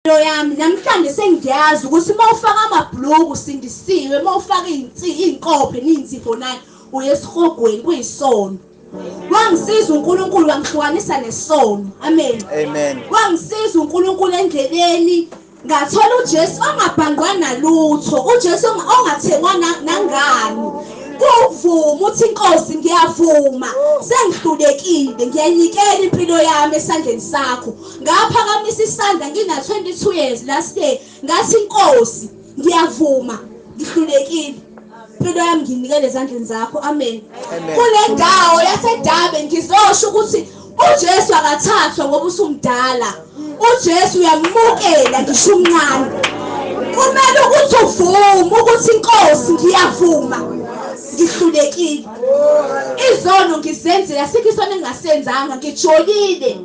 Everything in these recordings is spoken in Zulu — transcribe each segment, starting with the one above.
Yami namhlanje sengiyazi ukuthi uma ufaka amabhuluku usindisiwe, uma ufaka iy'nkophe ney'nsipho nayo uye esihogweni, kuyisono. Wangisiza uNkulunkulu wangihlukanisa nesono. Amen. Amen. Wangisiza uNkulunkulu endleleni, ngathola uJesu ongabhangqwa nalutho, uJesu ongathengwa nangani. Kuvuma uthi inkosi ngiyavuma, sengihlulekile, ngiyayinikela impilo yami esandleni sakho. Ngaphakamisa isandla ngina 22 years last year, ngathi inkosi ngiyavuma, ngihlulekile, impilo yami ngiyinikele ezandleni zakho. Amen. Kule ndawo yaseDabe ngizosho ukuthi uJesu akathathwa ngoba usumdala. uJesu uyamukela ngisho umncane. Kumele ukuthi uvume ukuthi inkosi ngiyavuma, ngihlulekile, izono ngizenzile, asikho isono engingasenzanga, ngijolile,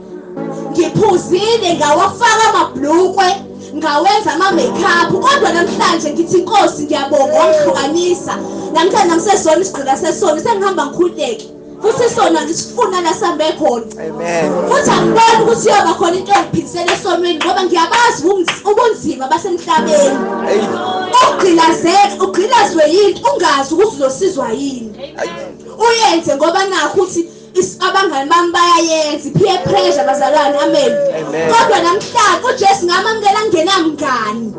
ngiphuzile, ngawafaka amabhlukwe, ngawenza ama-makeup, kodwa namhlanje ngithi inkosi ngiyabonga wangihlukanisa. Namhlanje angisesona isigqila sesono, sengihamba ngikhululeke. Futhi isona ngisifuna la sihambe khona. Amen. Futhi angiboni ukuthi iyoba khona into engiphindisela esonweni, ngoba ngiyabazi ubunzima basemhlabeni. Ugqilazeke, ugqilazwe yinto ungazi ukuthi uzosizwa yini. Uyenze ngoba nakho ukuthi abangani bami bayayenza, i-peer pressure bazalwane. Amen. Kodwa namhlanje uJesu ngamamukela ngingenamngani.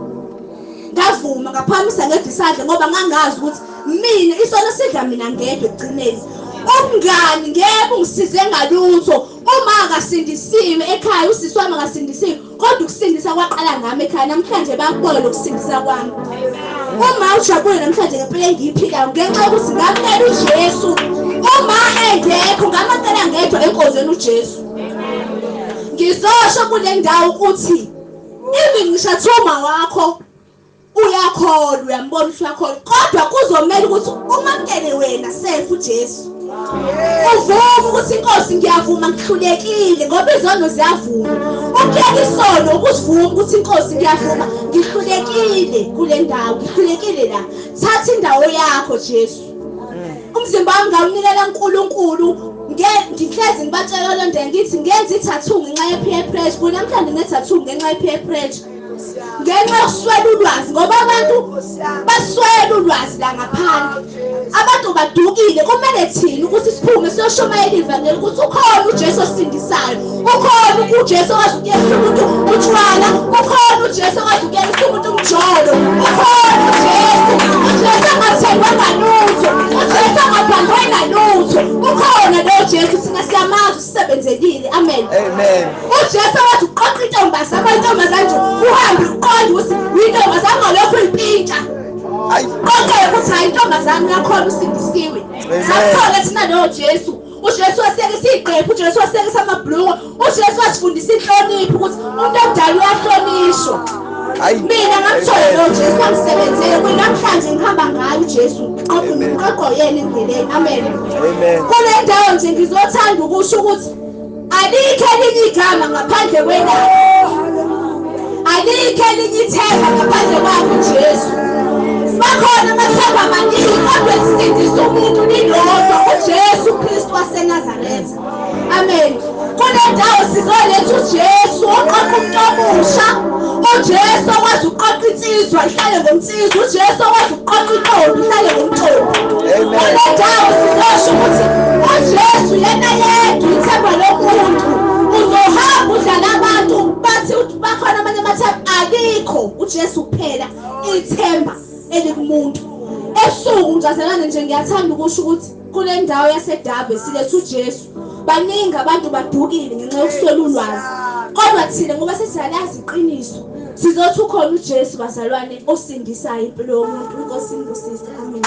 Ngavuma ngaphakamisa ngedwa isandla ngoba ngangazi ukuthi mina isono sidla mina ngedwa ekugcineni. Umngani ngeke ungisize ngalutho uma akasindisiwe ekhaya, usisi wami akasindisiwe, kodwa ukusindisa kwaqala ngami ekhaya. Namhlanje bakubona lokusindisa kwami. Uma ujabule namhlanje ngempilo engiyiphilayo ngenxa yokuthi ngamukela uJesu. Uma engekho ngamukela ngedwa enkonzweni uJesu. Ngizosho kule ndawo ukuthi even ngisho uma wakho uyakholwa, uyambona ukuthi uyakholwa, kodwa kuzomela ukuthi umamukele wena self uJesu. Uvume ukuthi inkosi ngiyavuma ngihlulekile, ngoba izono ziyavuma. Ukuyeka isono ukuzivuma ukuthi inkosi ngiyavuma ngihlulekile kule ndawo, ngihlulekile la, thatha indawo yakho Jesu. Umzimba wami ngawunikela uNkulunkulu. Ngihlezi ngibatshela le nto ngithi ngenza i-tattoo ngenxa ye-peer pressure. Kunamhlanje ngine-tattoo ngenxa ye-peer pressure, ngenxa yokuswela ulwazi, ngoba abantu baswela ulwazi la ngaphandle, abantu badukile. Kumele thina ukuthi siphume siyoshumayela ivangeli ukuthi ukhona uJesu osindisayo, ukhona uJesu okwazi ukuyekisa umuntu utshwala, ukhona uJesu okwazi ukuyekisa umuntu umjolo, ukhona uJesu, uJesu angathengwa ngalutho, uJesu angabhangwe ngalutho, ukhona lo Jesu, thina siyamazi, usisebenzelile. Amen. Amen. uJesu wathi uqoqa intombazana, intombazana nje uhambe uqonde ukuthi uyintombazana ngalokho uyimpintsha. Qoqe ukuthi hayi intombazana uyakhona, usindisiwe. Sakuthola thina lo Jesu. uJesu wasiyekisa iqephu, uJesu wasiyekisa amabhuluko, uJesu wasifundisa inhlonipho ukuthi umuntu omdala uyahlonishwa. Mina ngamthola lo Jesu, wangisebenzele kuyinamhlanje ngihamba ngayo uJesu. Ngiqoqo yena endleleni. Amen. Amen. Kule ndawo nje ngizothanda ukusho ukuthi alikho elinye igama ngaphandle kwelakhe, alikho elinye ithemba ngaphandle kwakhe uJesu. Bakhona amathemba amaningi, kodwa elisindisa umuntu lilodwa, uJesu Kristu waseNazaretha. Amen. Kule ndawo sizoletha uJesu oqoqa umuntu omusha, uJesu okwazi ukuqoqa insizwa ihlale ngomnsizwa, uJesu okwazi ukuqoqa intombi ihlale ngomntombi. Kule ndawo sizosho ukuthi uJesu yena yedwa ithemba lomuntu. Uzohamba udlala abantu bathi bakhona amanye amathemba, alikho uJesu kuphela ithemba elikumuntu. Ebusuku ngijazalane nje ngiyathanda ukusho ukuthi kule ndawo yaseDabe siletha uJesu. Baningi abantu badukile ngenxa yokuswela ulwazi, kodwa thina ngoba sesiyalazi iqiniso sizothi ukhona uJesu bazalwane osindisayo impilo yomuntu. Inkosi inibusise. Amen.